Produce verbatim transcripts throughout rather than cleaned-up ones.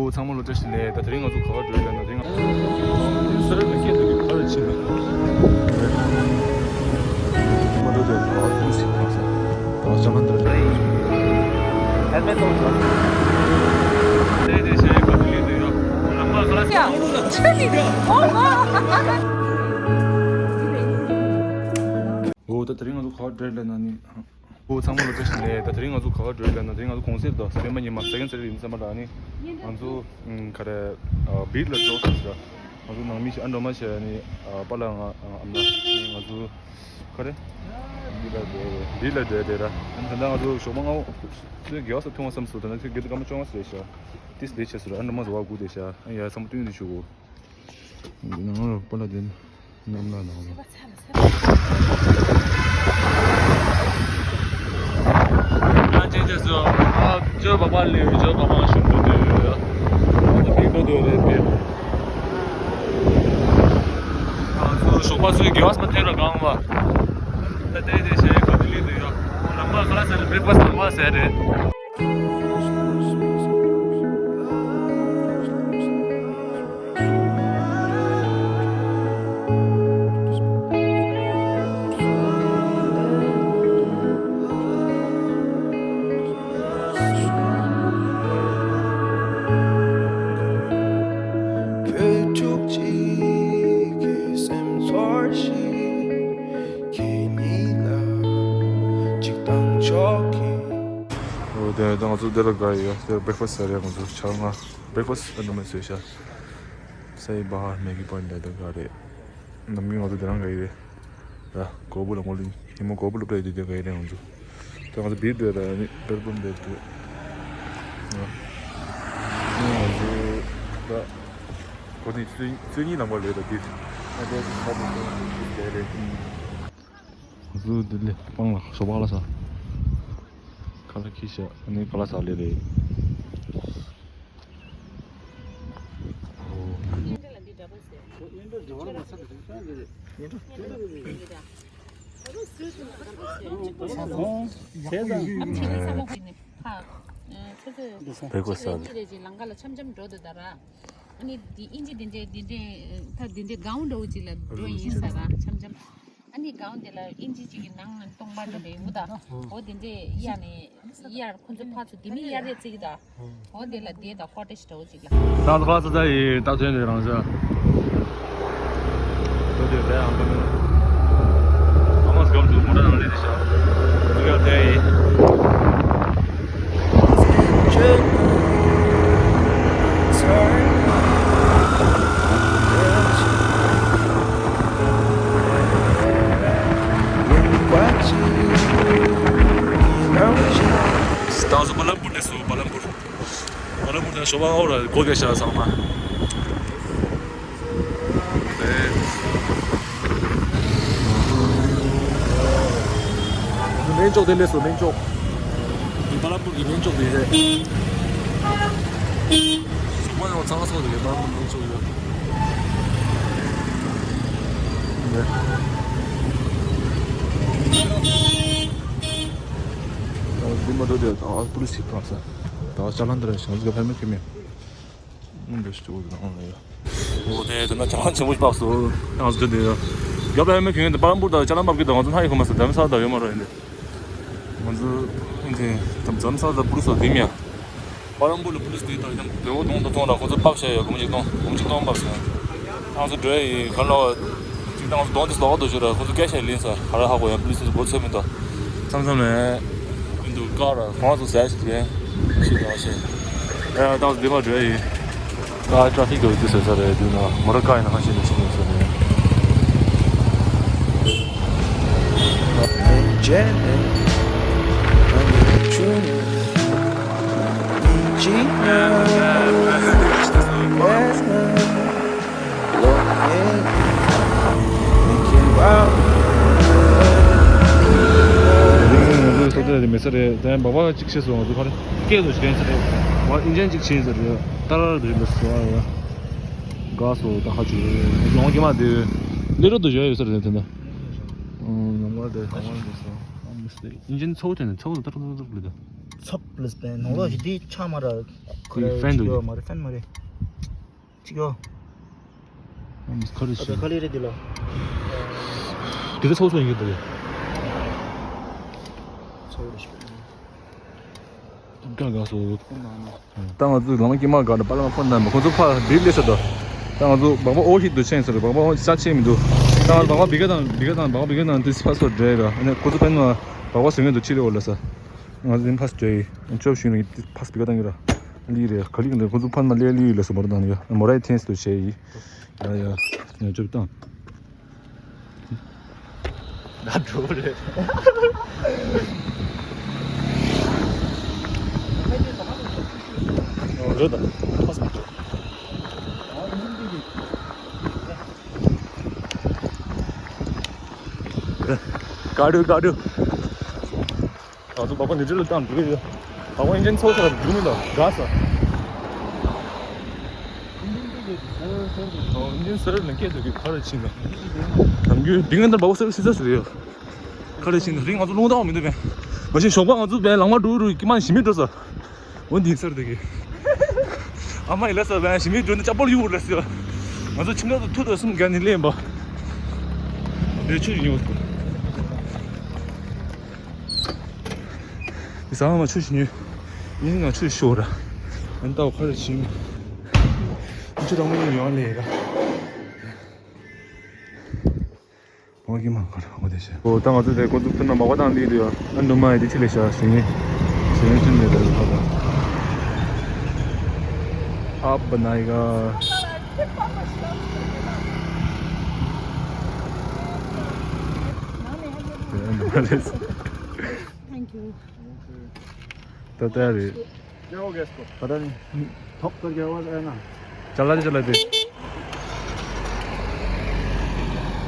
ཨོ། ཚང་མ་ལ་བཀྲ་ཤིས་བདེ་ལེགས། ད་དེ་རིང་ང་ཚོ་ག་པར་འགྲོ་ཡོད་ན། དེ་རིང་ང་ཚོ་ས་ར་ནས་སྐད་ཐོན་གྱི་ཕར་ཕྱིན་པ། མ་འགྲོ་དེ་ཨ་ཏུ་སི་ཁ་ས་ཨ་ཅ་ལན་དར། ཧེལ་མེ་ཊི་གཏོང་ཆོག །དེ་དེ་ཤེས་ག་དུས་ལས་དུས་ཡོད། ལམ་ཁ་ཁ་ལ་ས་ལ་ཆ་ནི་རེད། ཨོ་མ། ཨོ། ད་དེ་རིང་ང་ཚོ་ག་པར་འགྲོ་ཡོད་ན་ནི། ཨོ། ཚང་མ་ལ་བཀྲ་ཤིས་བདེ་ལེགས། ད་དེ་རིང་ང་ཚོ་ག་པར་འགྲོ་ཡོད་ན། དེ་རིང་ང་ཚོ་གུང་སེང་དང་སྤེན་པ་ཉི་མ་སེ་ཀེན་ཌ་སེ་ཊར་ཌེ་ཡིན་བསམ་པ་ལ་ནི། ང་ཚོ་ཨ་ག་རེ་ཨ་བིཆ་ལ་འགྲོ་ཟེར་ཟེར། ང་ཚོ་ནང་མི་ཞིག་ཨ་འགྲོ་མ་བྱས་ནི་ཨ་པཱ་ལགས་ང་ཨ་ཨ་མ་ལགས་ནི་ང་ཚོ་ག་རེ་བིཆ་ལ་འགྲོ་བིཆ་ལ་འགྲོ་དེ་ར། ད་ལྟ་ང་ཚོ་ཞོགས་པ་སྔ་པོ་ཚོས་དགེ་བ་ས་ཐུང་བ་བསམ་སོང་། ད་ནི་ཚོས་དགེ་སྐར་མ་བཅོ་ལྔ་ཟེར་ཤག་ཏིས་ལས་བྱས་སོང་ར། ཨ་འགྲོ་མ་ཟེར་བ་སྒུག་བསྡད་ཤག་ཨ་ཡ་ཚང་མ་བསྟུན་ནས་བཞུགས་གོ། ཡིན་ན་ང་རང་པཱ་ལགས་དེ་ནམ་ལ་ནང་ལ། ཨ་ཅེ་ཅེ་སོ། ཨ་ཇོ་བ་པ་ལེ་ཇོ་བ་པ་ཤུགས་འགྲོ་དུས་ཡོད། ཨ་ཏུ་ཕིག་འགྲོ་དུས་རེད་པས། ཨ་ཚོ་ཞོགས་པ་ཚོའི་དགེ་བ་སྨོན་ཐེངས་ལ་གང་བ། ད་ལྟའི་དེ་ཤེས་ག་དུས་ལས་དུས་ཡོད། ལམ་ཁ་ཁ་ལ་ས་ལ་བྷེ་རེག་ཕ་སི་ཊི་ལམ་ཁ་ཟས་རེད། བོད་ཕྲུག་ཅིག་གི་སེམས་ཚོར་ཞིག་ཁྱེད་གཉིས་ལ་ཅིག་བཏང་ཆོག་གི། འོ་དེ་ད་ང་ཚོ་འདི་ལ་དགའ་ཡོད། དེ་བྷེ་རེག་ཕ་སི་ཊི་ཟ་རེད། ང་ཚོ་ཆ་ལྔ་བྷེ་རེག་ཕ་སི་ཊི་ཨ་འདྲ་མ་ཟོས་ཤག་སའི་བྷ་ཧར་མེ་གི་པོ་ཨིན་ཊི་ད་དགའ་རེད། ནམ་རྒྱུན་ང་ཚོ་དེ་རང་དགའ་ཡི་རེད། ད་གོ་བུ་ལ་ངོ་ལ་ཉིན་མོ་གོ་བུ་སློབ་གྲྭ་ཡོད་དུས་དེ་དགའ་ཡི་རེད་ང་ཚོ། ད་ང་ཚོ་བིར་འདོད་ད་ནི་བེར་བུམ་འདོད་དུས། ང་ཚོ་ད་གོ་ནི་ཚོད་ཚོད་གཉིས་ལམ་ཁ་ལོས་ད་འདི། ང་ཚོ་ཁ་བུ་དེ་རེད། ང་ཚོ་འདི་ལས་སྤང་ལ་ཞོགས་པ་ལ་ས་ཁ་ལ་ཁི་ཤ་ཨ་ནི་ཁ་ལ་ས་ལེ་རེད། བེ་ཀོ་ས་རེད། ལམ་ཁ་ལ་འཆམ་འཆམ་འགྲོ་འདུག་ད་ར། ཨ་ནི་འདི་ཨིན་ཇི་འདི་འདྲའི་འདི་འདྲའི་ད་འདི་འདྲའི་གའུན་འདྲ་བོ་ཅིག་ལ་འགྲོ་ཡིན་ས་ར་འཆམ་འཆམ། ཨ་ནི་གའུན་དེ་ལ་ཨིན་ཇི་ཅིག་གི་ནང་ན་སྟོང་པ་འདྲ་འདྲ་ཡོད་ད། འོ་དེ་འདྲའི་གཡར་ནས་གཡར་ཁོ་ཚོ་ཕར་ཚུར་དེ་མི་གཡར་རེད་བརྩི་གི་ད། འོ་དེ་ལ་བསྡད་ད་ཀོ་ཊེཇ་འདྲ་བོ་ཅིག་ལ། ད་ཁ་ས་ད་ཡི་ད་ཐོན་དེ་རང་ཤ། ད་དེ་ད་ཡང་ཁོ་ཚོ་ཨ་མ་སྒམ་དུ་མོ་ཊ་ནང་ལས་དེ་ཤ། ད་ཡ་དེ་ཡི། ད་ང་ཚོ་བ་ལམ་བུར་སླེབས་སོང་། བ་ལམ་བུར། བ་ལམ་བུར་ནས་ཞོགས་པ་ཨོ་ར་སྒོ་རྒྱག་ཤག་ཚང་མ། སྨན་ལྕོག་དེ་སླེབས་སོང་། སྨན་ལྕོག་འདི་བ་ལམ་བུར་གྱི་སྨན་ལྕོག་དེ་རེད། ཞོགས་པ་ཡང་ཚང་སོང་དེ་རེད། བ་ལམ་བུར་སྨན་ལྕོག་ཡོད། འདི་མ་འགྲོ་དེ་ད་པུ་ལི་སི་ཞིག་བཏང་ས། ད་ཅ་ལན་དེ་ར་ཞང་ཟིག་ཕ་མེ་ཁེ་མེ། འདི་ཞིག་འོ་དེ་ནང་ལ་ཡོད། འོ་དེ་དེ་ན་ཅ་ལན་ཆེན་པོ་ཞིག་བབས་སོང་། ཡང་ཟིག་དེ་ཡོད། རྒྱབ་ལ་ཡོད་མེད་ཁེ་མེ་དེ་པ་རམ་པུར་དང་ཅ་ལན་བབས་ཀྱི་དང་ང་ཚོ་ཧ་ཡི་ཁོ་མ་ས་དམ་ས་ད་ཡོད་མ་རེད་འདི། ང་ཚོ་ཨིན་དེ་དམ་ས་ད་པུ་ལི་སི་དེ་མིན་ཡ། པ་རམ་པུར་ལ་པུ་ལི་སི་དེ་དང་ཡང་དེ་འོ་གདོང་དུ་མཐོང་ན་ཁོ་ཚོ་ཕབ་བྱས་ཡོད། སྒོར་མོ་གཅིག་སྟོང་། སྒོར་མོ་གཅིག་སྟོང་ཕབ་སོང་། ང་ཚོ་འགྲོ་ཡི་ག་ལ་བ། གཅིག་དང་ང་ཚོ་གདོང་དེ་ཟློག་ག་འདུག་ཞུ་ར། ཁོ་ཚོ་སྐད་ཆ་ལེན་ས་ག་ར་ཧ་གོ་ཡ། པུ་ལི་སི་སྒོ་ཚོད་མི་འདུག་མཚམས་མཚམས་ནས་ཀུན་ཏུ་ཀ་ར་ཁོང་ཚོ་ཟས་ཤིག་རེད་ཤི་དང་ཤི། ཨ་ཏང་སི་དེ་མ་འགྲོ་ཡི། ཀ་ཊ་ཕིག་དུ་དུ་ཟེར་ས་རེད། དུ་ན་མོ་ཊ་ཀ་ཡིན་ན་ཧ་ཤི་ནི་ཤི་ནི་ཟེར་རེད། ང་ཚོའི་ས་ཆ་དེ་མེད་ས་རེད། དེ་ནས་འབའ་བ་གཅིག་ཤེས་སོང་། ང་ཚོ་ཕར་སྐད་དུ་ཤེས་ས་རེད། ང་ཨིན་ཇན་གཅིག་ཤེས་ས་རེད། ཏར་རེད་ལ་སོ་ཨ་ཡ། དགའ་སོ་ད་ཁ་ཆུ་ཡོང་གི་མ་དེ་ལི་རོ་དུ་བཞག་ཡོད་ས་རེད། དེ་ན་ཡོང་བ་དེ་གང་བ་དེ་སོ་ཨིན་ཇན་ཚོ་དེ་ནས་ཚོ་ཏར་ཏར་ཏར་ལི་དེ། ཚབ་ལས་པའི་ནང་ལོགས་ཤིག་འདི་ཆགས་མ་ར། ཁོ་རེ་ཕན་འདུག་ཅིག་ཡོད་མ་རེད། ཕན་མ་རེད། ཅིག་ཡོད། ཁ་རེ་ཨ་ད་ཤི་ཁ་ལི་རེད་འདི་ལ། དེ་ག་ཚོགས་སོ་ཡིན་གྱི་འདུག་ཚོགས་རེ་ཤི། ཀ་ག་སོ། ད་ང་ཚོ་ལམ་དཀྱིལ་མ་ག་ནས་པ་ལགས་ཕོན་ནང་ཁོང་ཚོ་ཕར་བིར་སླེབས་ས་དོ། ད་ང་ཚོ་སྦག་སྦག་འོ་ཞིག་ཏུ་ཕྱིན་ཟེར། སྦག་སྦག་འོ་ས་ཆེ་མི་འདུག་ད་ང་ཚོ་སྦག་སྦག་བི་ག་དང་བི་ག་དང་སྦག་སྦག་བི་ག་དང་དུས་ཕར་སོ་འདྲེ་ར། ཨ་ནི་ཁོ་ཚོ་ཕན་ནོ་སྦག་སྦག་ཟེར་མཁན་དུ་ཕྱི་ལེ་འོ་ལ་ས། ང་ཚོ་དེ་ཕར་འདྲེ་ཡི་ཅོབ་ཞུས་ནས་ཕར་བི་ག་དང་གི་ར། ལི་རེ་ག་ལི་གི་འདུག་ཁོ་ཚོ་ཕན་མ་ལེ་ལི་ལ་སོ་མོ་ར་དང་ཡ་མོ་རའི་ཐེན་སི་དུ་བྱེད་ཡི། ཡ་ཡ་ཡ་ཅོབ་དང་། ད་འགྲོ་རེད། འགྲོ་དང་། ག་རུ་ག་རུ། ང་ཚོ་སྦག་སྦག་ནི་ཊི་ལ་བཏང་འགྲོ་གི་ཡོད། སྦག་སྦག་ཨིན་ཇིན་ཚོ་ས་ལ་འགྲོ་མི་འདུག་དགའ་ས། ཨིན་ཇིན་སར་ལ་སྐད་ཆ་གི་ག་རེ་ཕྱིན་ན། ནམ་རྒྱུན་འདི་ངན་ལྟར་སྦག་སྦག་སེར་སེར་ཟེར་ཡོད། ག་རེ་ཕྱིན་ན་རིང་ང་ཚོ་རླུང་རྟ་བ་མི་འདུག་པས། མ་གཞི་ཞོགས་པ་ང་ཚོ་པས་ལང་མ་འགྲོ་རུ་ཀི་མ་ཞི་མི་འགྲོ་ས། འོ་འདི་ཚར་འདུག་གི། ཨ་མ་ཡི་ལ་ས་པས་ཞི་མི་འགྲོ་ནི་ཅག་པོ་ལ་ཡོང་རུ་ལ་ཟེར། ང་ཚོ་ཁྱིམ་ཚང་དུ་ཐུག་དུ་སུམ་བརྒྱ་ནི་ལེན་པ། འདི་ཆུ་ཡིན་ཡོད། ཟ་མ་ཆུ་ཞིག་ཉོས། ཉིན་ང་ཆུ་ཤོར་ར། ཨན་ཏའོ་ཁ་ར་ཞིམ། ཆུ་དང་མོ་ཉོ་ལེ་ར། ཨོ་ཀེ་མ་ཁར་ཨོ་དེ་ཤ། ཨོ་ད་ང་ཚོ་དེ་ཀོ་ཚུགས་ཕུ་ན་མ་བ་དང་ལི་རེ་ཡ། ཨ་ནུ་མ་ཡི་དེ་ཆི་ལེ་ཤ་ཞིང་ངེ་ཞིང་ངེ་ཆུ་ནེ་དེ་ཁ་དང་། ཨ་བ་ན་ཡི་ག Thank you. ད་ལྟ་རེད། क्या हो गया इसको? पता नहीं। ठप करके आवाज आया ना। चला दे, चला दे।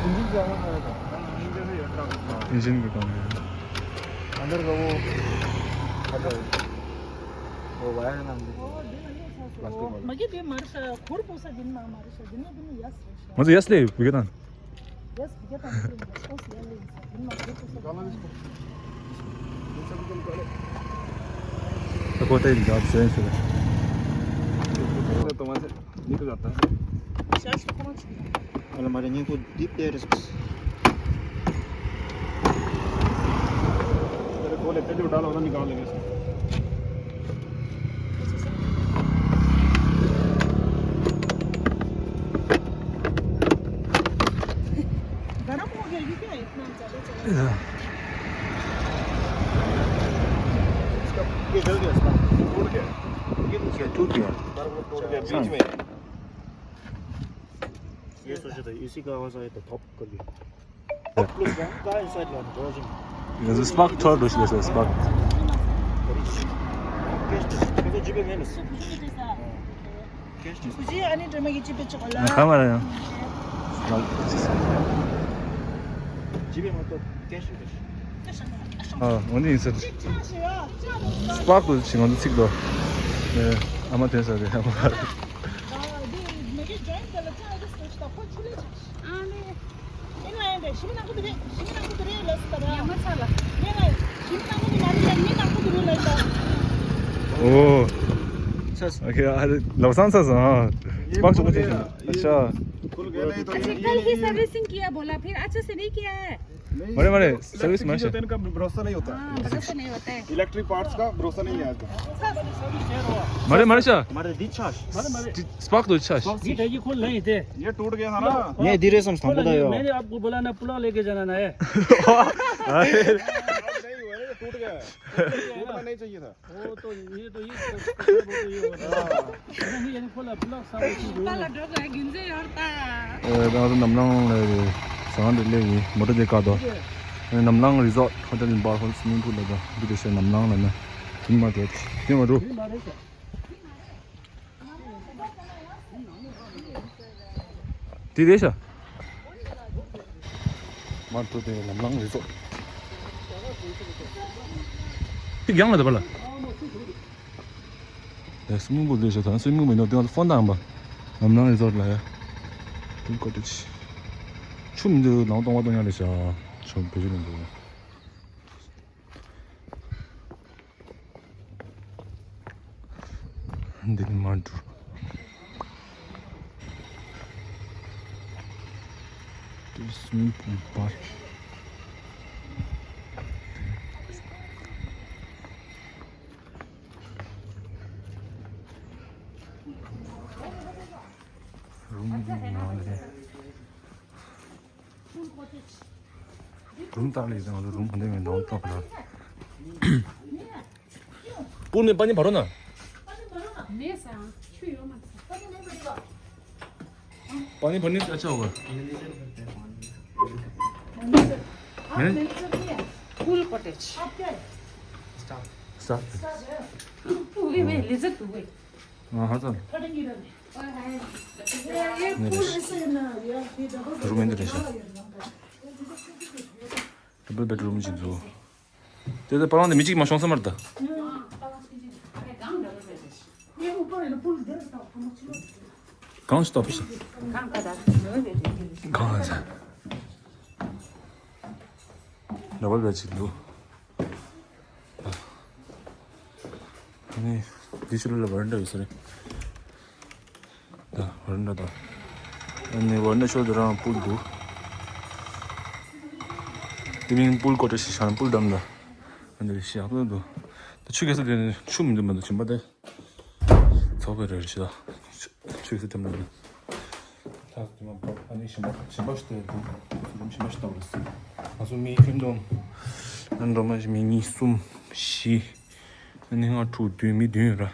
इंजन की आवाज आया था। हाँ, इंजन ही है, ट्रक। हाँ। इंजन की कमी है। अंदर का वो, वो वायर है ना अंदर। प्लास्टिक वाला। ꯃꯥꯒꯤ ꯗꯤ ꯃꯥꯔꯁ ꯈꯨར ꯄꯨꯁ ꯗꯤꯟ ꯃꯥ ꯃꯥꯔꯁ ꯗꯤꯟ ꯗꯤꯟ ཡꯥꯁ ꯔེ་ཤ། ꯃꯥ་ꯌꯥꯁ ꯂེ་ꯕꯤꯒ་ཏང་། गरम हो गया ये क्या इतना ज्यादा चला? ये जल गया इसका, टूट गया। ये टूट गया। टूट गया बीच में। ये सोचा था इसी का आवाज आया था, थप करके। थप प्लस वन का इनसाइड वन वर्जन। ये जो स्पार्क थर्ड उसमें से स्पार्क। कैश तो, तो जीपे में। कुछ आने ड्रामा की जीपे चला। हाँ, हमारा यहाँ। जीपे में तो कैश ही कैश। हाँ, वही सर। स्पार्क तो छिंगा तो ठीक दो। 네, 아마 되는 사람이 한번. ཨོ། ཨོ་ཁེ། ཨ་ལོ་སང་ས་ས་ཨ། སྤག་ཆོག་ཆོག་ཤིང་། ཨ་ཤ། अच्छा, कल ही सर्विसिंग किया बोला, फिर अच्छे से नहीं किया है। मारे मारे सर्विस मारे। तेल का भरोसा नहीं होता। हाँ, भरोसा नहीं होता है। इलेक्ट्रिक पार्ट्स का भरोसा नहीं है आजकल। मारे मारे ཤ། मारे डिस्चार्ज। मारे मारे। स्पार्क तो अच्छा। ये टूट गया था ना। ये धीरे से हम संभल आयो। मैंने आपको बोला ना, पुला लेके जाना ना है। अरे। नहीं हुआ, ये टूट गया है। टूटना नहीं चाहिए था। वो तो, ये तो, ये तो, ये होता है। नहीं, ये खोला, पुला साफ किया। पुला लड्डू का गिंजे और ता। ཨེ་ད་ང་ཚོ་ནམ་ལངས་ལ་ཟ་ཁང་དེ་སླེབས་ཡིན། མོ་ཊ་དེ་བཀག་འདུག་ནམ་ལངས་རི་སོར་ཊི་ཧོ་ཊེལ་ཨིན་བྷ་ཧོལ་སི་མིང་པུལ་ལ་འདུག་འདི་དེ་ཤ་ནམ་ལངས་ལ་ནི་ཐིན་མ་རེད། ཐིན་མ་རུ། དེ་རེད་ཤག་མར་འགྲོ་དེ་ནམ་ལངས་རི་སོར། དེ་རྒྱང་ལ་འདི་པ་ལ། ཨེ་སུ་མིང་པུལ་དེ་ཤག་ད་སུ་མིང་པུལ་མི་འདུག་དེ་ང་ཚོ་ཕོན་བཏང་པ། ནམ་ལངས་རི་སོར་ལ་ཡ། དེ་ཀོ་ཏེ་ཇི། ཆུ་མི་འདུག་ནང་སྟོང་པ་སྟོང་ཡ་རེད་ཤག་ཆུ་བེད་སྤྱོད་མི་འདུག་འདི་ནི་མ་འགྲོ། དེ་སུམ་པུ་པར། རུམ་ནང་ལས། རུམ་བཏགས་ལས་ང་ཚོ་རུམ་ག་འདྲ་མིན་ནང་ཐོག་ལ། པུལ་ནས་པ་ནི་བར་རོ་ན། མེད་ས་ཆུ་ཡོད་མ་ས། པ་ནི་བར་ནི་ཨ་ཆ་བ། མེད། Pool cottage. ས། ཨུ་ཝེ་ཝེ་ལི་ཛར་དུ་ཝེ། ང་ཧ་ཙམ། ये पूल ऐसे है ना, ये डबल रूम में तो रहता। डबल बेडरूम जी दो। तेरे पापा ने मिची की मशों से मरता। ये ऊपर है ना, पूल देर का। कौन स्टॉप है? कहाँ का था? कहाँ है? डबल बेड जी दो। ཨ་ནི་འདི་ཕྱི་ལོགས་ལ་ཝེ་རན་ཌ་ཡོད་ས་རེད། ད་ཝེ་རན་ཌ་ད། ཨ་ནི་ཝེ་རན་ཌ་ཕྱོགས་དེ་རང་པུལ་འདུག་དེ་མིན་པུལ་ཀོ་ཊེ་ཇི་ཞིག་ཤར་པུལ་འགྲམ་ལ། ཨ་ནི་ཞིག་ཡག་པོ་འདུག་ད་ཆུ་གེ་ས་དེ་ཆུ་མི་འདུག་མ་འདུག་བྱིན་པ་དེ། ཚོགས་པའི་རེ་རེ་ཞིག་ལ་ཆུ་ཚོད་ཐེམ་ལ་ནི། ད་དེ་མ་འབབ་ཨ་ནི་ཞིམ་པ་ཞིམ་པ་ཞིག་སྟེར་འདུག་ཞིམ་པ་ཞིག་བཏང་རེད། ང་ཚོ་མི་ཁྱོན་བསྡོམས་ཨ་འགྲོ་མ་ཞིག་མི་གཉིས་གསུམ་བཞི་ཨ་ནི་ལྔ་དྲུག་བདུན་མི་བདུན་ཡོད་ར།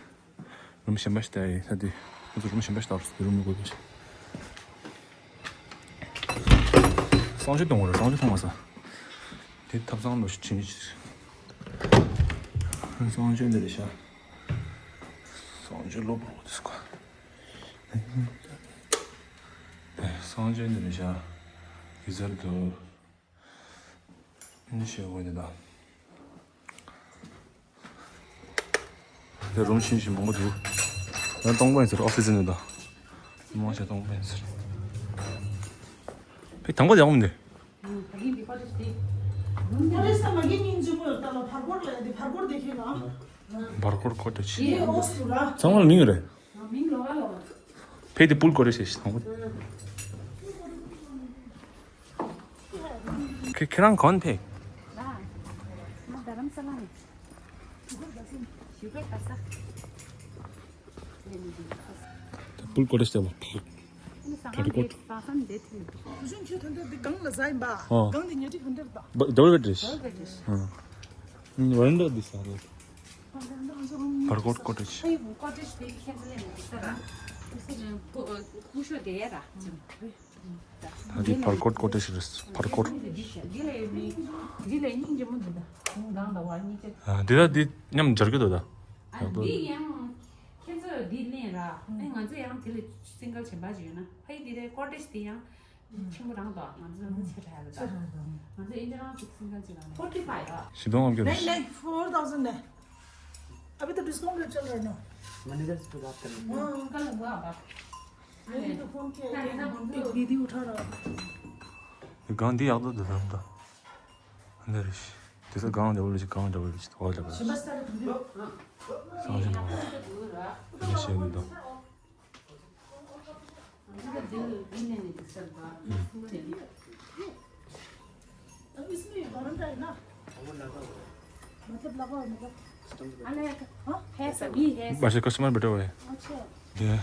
རུམ་ཞིམ་པ་ཞིག་སྟེར་ཡིན་ས་དེ་ང་ཚོ་རུམ་ཞིམ་པ་ཞིག་བཏང་རེད། རུམ་མི་དགོས་པ་ཞིག་གསང་སྤྱོད་གཏོང་བ་རེད། གསང་སྤྱོད་གཏོང་བ་ས། དེ་ཐབ་ཚང་ལོ་ཞིག་ཕྱིན་ཅི། གསང་སྤྱོད་འདི་རེད་ཤག་གསང་སྤྱོད་ལོ་པོ་ལོ་དེ་སྐོར། གསང་སྤྱོད་འདི་རེད་ཤག་གི་ཟེར་དུ། འདི་ཤེས་དགོས་འདི་དང་། དེ་རུམ་ཤིན་ཤིན་མང་པོ་འདུག་ཡང་སྟོང་པ་ཡིན་ཟེར། ཨོ་ཕི་སི་ནས་དང་། མང་ཆེ་སྟོང་པ་ཡིན་ཟེར། ཕའི་དང་པོ་ཡག་མི་འདུག་ཨ་རེ་ས་མ་གི་ཉིན་ཇུ་པོ་ཡོད་ད་ལ་བར་སྐོར་ལ་ཡ་དེ་བར་སྐོར་དེ་ཁྱེད་ལ། བར་སྐོར་ཀོ་ཊེ་ཇི། ཡེ་ཨོ་སུ་ར། ཚང་མ་ལ་མིང་རེད། མིང་ལོ་ག་ལོ། ཕའི་དེ་པུལ་ཀོ་ཊེ་ཇི་ཞིག་དང་པོ། ཁྱེད་ཁྱེད་རང་གང་ཕེ། ལ། ང་རྡ་རམ་ས་ལ་ནས། ཞུ་གར་ག་ས། པུལ་ཀོ་ཊེ་ཇི་དེ་བ་པུལ། ཨ་ནི་ས་ཁང་དེ་ས་ཁང་དེ་ཐུག་བུ་ཆུང་ཁྱོད་ཐོན་ཐོན་འདི་སྒང་ལ་ཟ་ཡིན་པ། ཨོ། སྒང་འདི་ཉལ་ཁྲི་ཧན་ཌར་ད། ཌ་བལ་བེ་ཌི་རེད། ཌ་བལ་བེ་ཌི་རེད། ཨོ། ཝེ་རན་ཌ་འདི་ས་རེད། བར་སྐོར་ཀོ་ཊེ་ཇི། ཨ་ཡི་ཀོ་ཊེ་ཇི་དེ་ཁྱེད་ཚོ་ལས་མི་འདུག་ས་ར། སྐུ་ཤོག་དེ་ཡ་ར། ད་འདི་བར་སྐོར་ཀོ་ཊེ་ཇི་རེད། བར་སྐོར། འདི་ལས་མི་འདི་ལས་སྙིང་རྗེ་མོ་འདུག་ད། ཁོང་རང་ད་བར་གཉིས་ཆ། ཨ་འདི་ལ་འདི་མཉམ་སྦྱར་གི་འདུག་ད། ཨ་འདི་ཡང་ཁྱེད་ཚོ་འདི་ལེན་ར། ཨ་ང་ཚོ་ཡང་དེ་ལས་སིང་གལ་བྱེད་པ་ཅིག་ཡོད་ན་ཕ་ཡི་འདི་ལས་ཀོ་ཊེ་ཇི་དེ་ཡང་ཆེན་པོ་རང་དོ། ང་ཚོ་ཆེ་དྲགས་ལ་ད། ང་ཚོ་ཨིན་ཇི་རང་ཅིག་སིང་གལ་ཅིག་རང་ཕོར་ཊི་ཕའི་བ། བཞི་སྟོང་ལྔ་བརྒྱ་རེད། नहीं, नहीं, फ़ोर थाउजेंड है। अभी तो डिस्काउंट रेट चल रहा है ना। मैनेजर से तो बात कर लेंगे। हाँ। कल हुआ बात। मैंने तो फ़ोन किया, एक दीदी उठा रहा। སྒང་འདི་ཡག་པོ་འདུག་ལབ་ད། འདི་རེད། དེ་ཚོ་སྒང་འདྲ་བོ་རེད། སྒང་འདྲ་བོ་རེད། འོ་ལབ་པ། སང་ཞིང་མ་འདི་ཤེས་མི་འདུག इसमें बरंडा है ना? मतलब लगा हुआ, मतलब। अरे, हाँ? है सभी, है। माशा कस्टमर बैठा हुआ है। अच्छा। ये।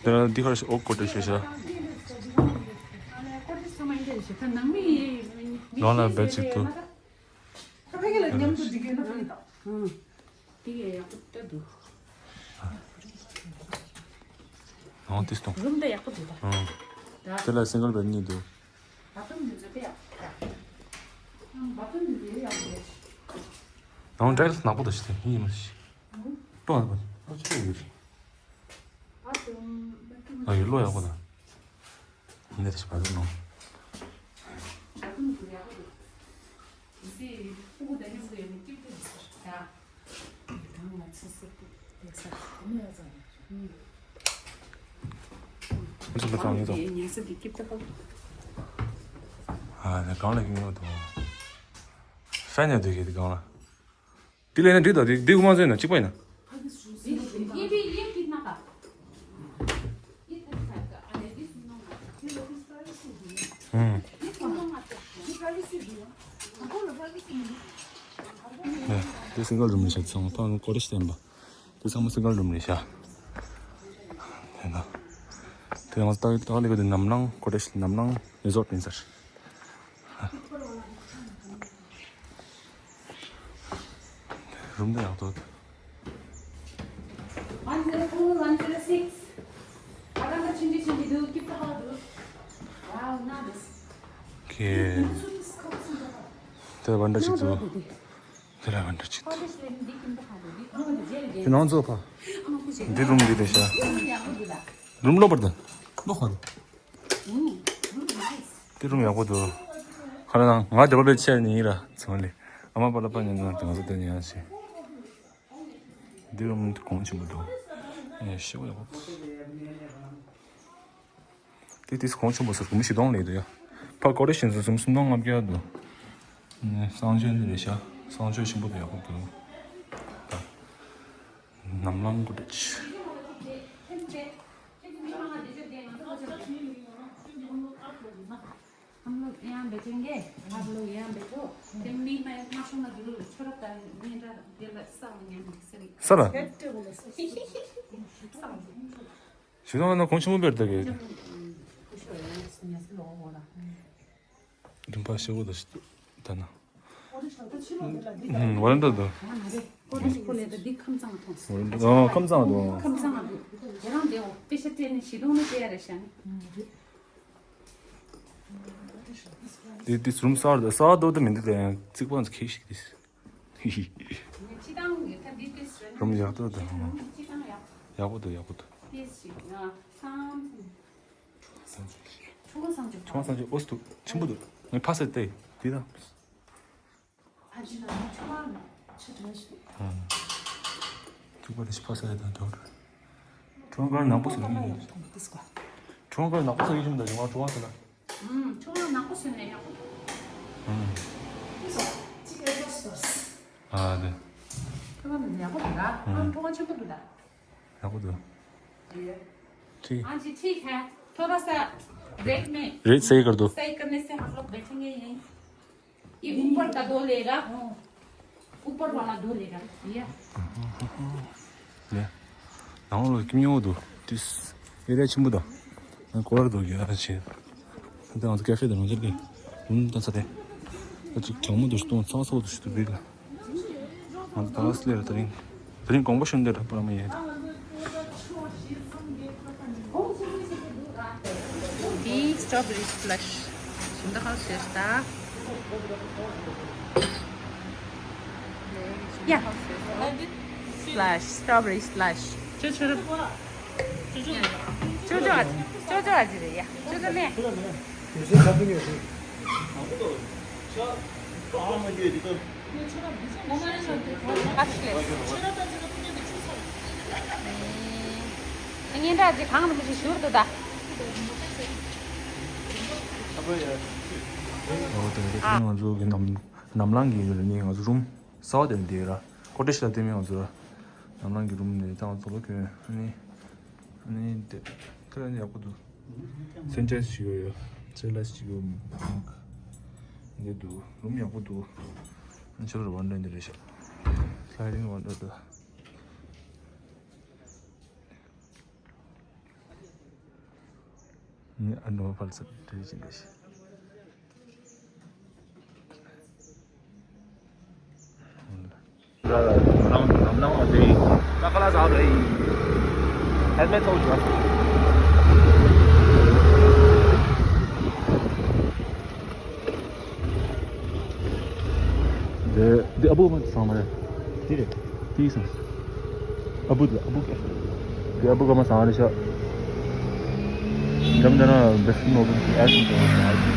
तेरा दिखा रहा है, ओ कोटे शेषा। अरे, कोटे समय दे शेषा, नंग में ये, ये, ये, नॉन ये, बेड ये, से तो। ཁ་ཕ་གི་ལ་མཉམ་དུ་འགྲིག་གི་ན་ཕ་གི་དང་། ཨང་། དེ་གས་ཡག་པོ་ལྟ་འདུག་ཨང་། ཏིས་ཏོང་། རུམ་དེ་ཡག་པོ་འདུག་ད། ཨང་། ད། དེ་ལ་སིང་གལ་བེད་གཉིས་འདུག་བ་ཐུམ་འདི་ཚོ་དཔེ་ཡག་པོ་འདུག་བ་ཐུམ་འདི་ཚོ་ཡག་པོ་འདུག་ནང་ཌའིལ་ནག་པོ་འདུག་ཞིག་དེ་ཡིན་མ་ཞིག་ཨང་། ཏོང་ཨ་པ་ཨ་ཅི་ཡོད་རེད། བ་ཐུམ། བ་ཐུམ། ཨ་ཡོད་ལོ་ཡག་པོ་ད། འདི་རེད་བ་ཐུམ་ནང་། བ་ཐུམ་འདི་ཚོ་ཡག་པོ་འདུག་ཨ་ནི་གང་ལ་ཡོང་ཡོད་དོ། ཧྥན་ཡ་དུས་ཀྱི་དེ་གང་ལ། དེ་ལས་ན་འགྲིག་དོ། དེ་དེ་དབུ་མ་ཟེར་ན་གཅིག་པ་ཡིན་ན། ཨུམ། དེ་སིང་གལ་རུམ་རེད་ཤག་ཚང་མ་ཀོ་ཊེཇ་བསྟན་པ། དེ་ཚང་མ་སིང་གལ་རུམ་རེད་ཤག་དེ་ན། དེ་ང་ཚོ་ཏག་ཏག་ལས་ཀ་དེ་ནམ་ལངས་ཀོ་ཊེཇ་ནམ་ལངས་རི་སོར་ཊི་ཡིན་ས་རེད། རུམ་དེ་ཡག་ཐོག One zero four, one zero six. ཨ་རང་ག་ཆུང་ཆུང་ཆུང་ཆུང་འདུག་སྐྱིད་པོ་ཧ་འདུག Wow, nice. ཁེ། དེ་བན་ད་ཅིག་འདུག་དེ་ལ་བན་ད་ཅིག་འདུག་དེ་ནང་ཚོ་ཕ། འདི་རུམ་འདི་རེད་ཤག་རུམ་ལོག་པར་དང་ལོག་ཧ་རུ། དེ་རུམ་ཡག་པོ་འདུག་ཁ་ལ་ནང་ང་དེ་པ་པའི་ཆེ་ནི་ཡིན་ར་ཚང་ལེ། ཨ་མ་པ་ལ་པ་ཉན་ན་དེ་ང་ཚོ་དེ་ཉན་ཡང་ཤེས། འདི་རུམ་གོང་ཆེན་པོ་འདུག་ཨེ་ཤེས་པ་ཡག་པོ། དེ་དེ་གོང་ཆེན་པོ་ཟེར་གོང་ཞིག་གཏོང་ལེ་འདུག་ཡ། ཕ་ཀོ་རེ་ཤིན་སུ་སུམ་སུམ་སྟོང་ལྔ་བརྒྱ་འདུག་གསང་སྤྱོད་འདི་རེད་ཤག་གསང་སྤྱོད་ཆེན་པོ་དེ་ཡག་པོ་འདུག་ནམ་ལངས་ཀོ་ཊེཇ། हम लोग यहाँ बैठेंगे, आप लोग यहाँ बैठो। फिर मैं, मैं, मैं सुना जरूर, छोरा का, मेरा दिल, सब यहाँ से। ས་ལ། ཞུ་དང་ན་གོང་ཆེན་མོ་བེར་ད་གེ། རིམ་པ་ཤེས་གོ་ད་ཤི་ད་ན། ཝ་རན་ད་དུ། ཨོ་ཁམས་བཟང་དུ། ཁམས་བཟང་དུ། ཁྱེད་རང་དེ་འོ་པེ་ཤ་སྤྲད་ནས་ཞི་གདོང་ནས་སྤྲད་ཡ་རེད་ཤག་དེ་དེ་རུམ་གསར་དུ་གསར་དུ་དུ་མི་འདུག་དེ་ཡང་རྩིག་པ་ཁེ་ཞིག་དེ། རུམ་ཡག་ཏུ་དུ། ཡག་པོ་འདུག་ཡག་པོ་འདུག་ཁྲུང་ཁྲུང་སང་ཅོག་ཨོ་སྟུ་ཆེན་པོ་འདུག་ངས་ཕ་སེ་ཏེ་དེ་དང་། ཨ་ཅི་ན་ཁྲུང་ཁྲུང་ཆུ་ཁྲུང་ཞིག་ཁྲུང་པ་དེ་ཕ་སེ་དང་དོར། ཁྲུང་ཁ་ནག་པོ་སུ་ཡིན། ཁྲུང་ཁ་ནག་པོ་སུ་ཡིན་ཞིག་མ་ད་ཁྲུང་ཁ་སུ་ལ། ཁྲུང་ཁ་ནག་པོ་སུ་ནས་ཡག་པོ། ཨ་དེ། ཁྲུང་ཁ་ནག་པོ་འདུག་ཁྲུང་ཁ་ཆེན་པོ་འདུག་ད། ཡག་པོ་འདུག་ཁྲིག हाँ जी, ठीक है। थोड़ा सा रेट में रेट सही कर दो। सही करने से हम लोग बैठेंगे यहीं। ये ऊपर का दो लेगा, ऊपर वाला दो लेगा। या। ལེ། ནང་ལོགས་ཀྱི་མྱོང་འདུག་ཏིས། ཨེ་རིའི་ཆེན་པོ་དང་། ང་ཀོ་ར་འདུག་ཡ་ཆེ། ད་ང་ཚོ་ཀ་ཧྥེ་དང་ང་ཚོ་ཀྱི་རུམ་དང་ཚ་དེ། ད་ཅིག་གྲང་མོ་འདུག་ཤི་གཏོང་ཚ་སོགས་འདུག་ཤི་འདུག་བིར་ལ། ང་ཚོ་ད་ལ་སི་ལེ་ར་ད་རིང་། དེ་རིང་དགོངས་པ་ཞུ་འདོད་ར་པ་ར་མ་ཡེ། འདི་སི་ཊོ་བེ་རི་སི་པ་ལེ་ཤི། ཞིམ་མདོག་ཁ་ཤས་ཤིག་ད། ཡ། སི་པ་ལེ་ཤི། སི་ཊོ་བེ་རི་སི་པ་ལེ་ཤི། ཆུ་ཆུ་རུ། ཅོ་ཅོ་ཨ་ཅི། ཅོ་ཅོ་ཨ་ཅི་རེད་ཡ། ཅོ་ཅོ་ལེ། ཨ་ཤི་ལེ། སྙན་གྲགས་ཅིག་གང་རུ་མི་ཞིག་ཞུར་དུ་ད། ཨོ་དེ་དེ་ང་ཚོ་གི་ནམ་ནམ་ལངས་ཀྱི་ཡོད་ལ་ནི་ང་ཚོ་རུམ་གསར་པ་དེ་འདི་ར་ཀོ་ཊེཇ་ལ་བལྟས་མེད་ང་ཚོ་ར་ནམ་ལངས་ཀྱི་རུམ་ནས་ད་ང་ཚོ་ལོ་གྱོན་ཨ་ནི། ཨ་ནི་དེ་ཁ་ལ་ནི་ཡག་པོ་འདུག་སེན་ཅེས་ཞིག་ཡོད་ཡོད། སེ་ལ་ཞིག་ཡོད། འདི་འདུག་རུམ་ཡག་པོ་འདུག་ཨ་ནི་ཕྱི་ལོགས་ལ་ཝན་ཌོ་འདི་རེད་ཤག་སི་ལའི་ཌིང་ཝན་ཌོ་འདུག་ནི་ཨ་ནོ་ཕལ་ཚབ་དེ་བཞིན་རེད་ཤག་འདི་འདི་ཨ་བུ་མ་ཚང་མ་རེད། འདི་རེད། འདི་སང་། ཨ་བུ་དེ་ཨ་བུ་ཀེ། དེ་ཨ་བུ་ཀ་མ་སང་རེ་ཤག་འདམ་དེ་ན་བེ་སི་ནོ་བེ་ཨ་སི་ཏོ་ཨ་སི་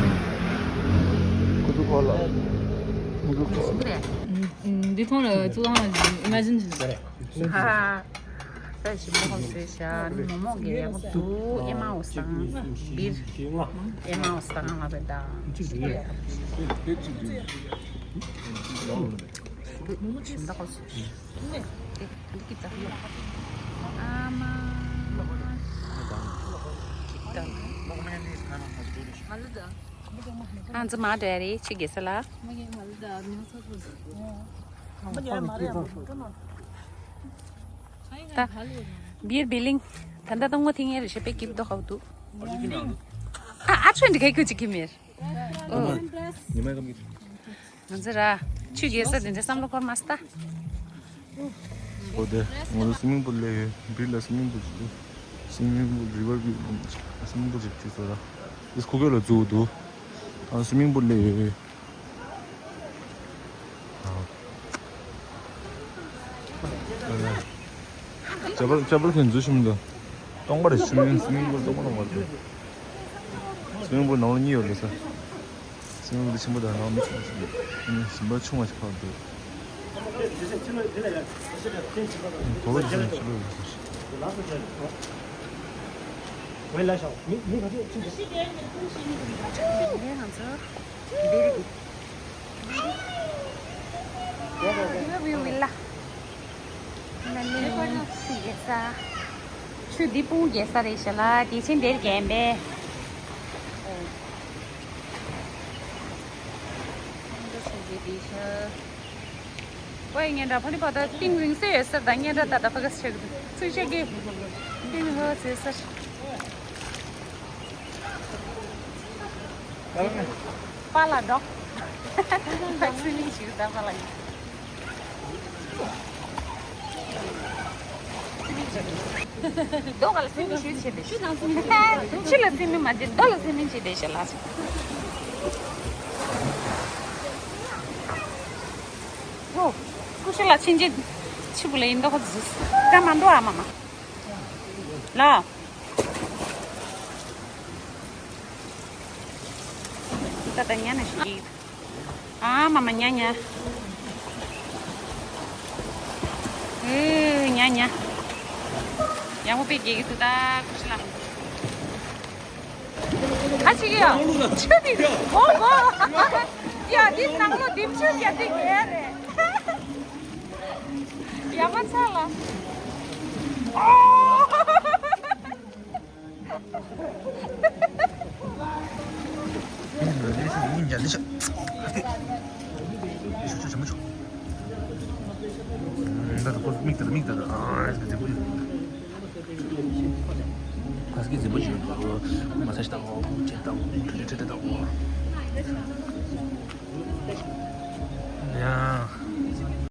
ཁུ་ཚུ་ཁོ་ལ། ཁུ་ཚུ་ཁོ་ལ། འདི་མཐོང་ལ་ཚུ་ཨང་ཨི་མ་ཇིན་ཧ་ཧ། ད་ཞིམ་པོ་ཧམ་ཟོས་ཤག་མོག་མོག་གི་ཡག་པོ་འདུག་ཨེ་མའོ་སང་བིར། ཨེ་མའོ་སང་ང་བེ་ད། ཞིམ་པོ་ཧམ་ཟོས་ཤག་འདི་ཀི་ཙ་ཡོད། ཨ་མ། ཀི་ཙ། ང་ལ་ད། ང་ཚོ་མ་འདྲ་རེད་ཆི་གེ་ས་ལ། ད་བིར་བི་ལིང་། ད་ལྟ་ཏང་ངོ་ཐིང་ངེ་རེ་ཤེ་པེ་ཀིབ་དོ་ཧའུ་དུ། ཨ་ཨ་ཆོན་འདི་ག་ཁུ་ཅི་གི་མེར། ཨོ། ང་ཚོ་ར། ཆུ་རྒྱལ་ས་དེ་འདྲ་བསམ་བློ་འཁོར་མ་སྟ། ཨོ་དེ་ང་ཚོ་སི་མིང་པུལ་ལས་ཡོད། བིར་ལ་སི་མིང་པུལ་ཅིག་འདུག་སི་མིང་པུལ་རི་བར་བིའུ་སི་མིང་པུལ་ཅིག་བྱས་སོ་ར། ཨིས་ཁུ་གེ་ལ་བཙུགས་འདུག་ཨ་སི་མིང་པུལ་ལས་ཡོད། ཅ་པལ་ཅ་པལ་ཁན་འཛུལ་ཤིམ་དུ། སྟོང་པར་སི་མིང་སི་མིང་པུལ་སྟོང་པར་སྟོང་པར་འདུག་སི་མིང་པུལ་ནང་ལ་གཉིས་ཡོད་རེད་ས། སི་མིང་པུལ་ཆེན་པོ་དང་ནང་མི་ཆེན་པོ་ཞིག་འདུག་ཞིམ་པ་ཆུང་བ་ཞིག་ཕར་འདུག་གོ་བ་ཆེན་པོ་ཆུ་ལོག་ཡོད་ས་ཞིག་ང་ཚོ། བི་རི་བི། བི་རི་བི་ལ། ན་ནིང་ཆུ་རྒྱལ་ས། ཆུ་འདི་སྤུངས་རྒྱལ་ས་རེད་ཤག་ལ་དེ་ཕྱིན་དེར་རྒྱན་པས། ཨོ། ཁོང་ཚོ་ཆུ་རྒྱལ་དེ་ཤག་ཝེ་ཉེན་དྲ་ཕ་ནི་པ་ད་ཏིང་རིང་སེ་ཡོད་སར་ད་ཉེན་དྲ་ད་ད་ཕ་ག་སེ་ཆག་གི་འདུག་ཚུགས་ཆེ་གི་ཏིང་ཧོ་སེ་སར། པཱ་ལགས་འགྲོ། ཕ་ཚུལ་མིན་ཞིག་ད་པཱ་ལགས། རྡོ་ག་ལ་སེ་མིན་ཞུ་བྱེད་པའི་ཕྱི་ལ་སེ་མིན་མ་བྱེད་རྡོ་ལ་སེ་མིན་བྱེད་དེ་ཤ་ལགས། ཨོ། ཀུ་ཤ་ལགས་ཕྱིན་ཆད་ཕྱི་བུ་ལ་ཡིན་མདོག་ཁ་ཟུ་ཀ་མ་འགྲོ་ཨ་མ་མ། ལ། ད་ད་ཉ་ན་ཞིག་གི། ཨ་མ་མ་ཉ་ཉ། ཨེ་ཉ་ཉ། ཡང་མོ་པེ་གེ་གི་ཏུ་ད་ཀུ་ཤ་ལ། ཁ་ཅིག་ཡ། ཆུ་དེ་གོ་གོ། ཡ་དེ་ནང་ལོ་དེ་ཆུ་ཡ་དེ་གེ་རེད། ཡ་མ་ཚ་ལ། ཨོ། ཡ།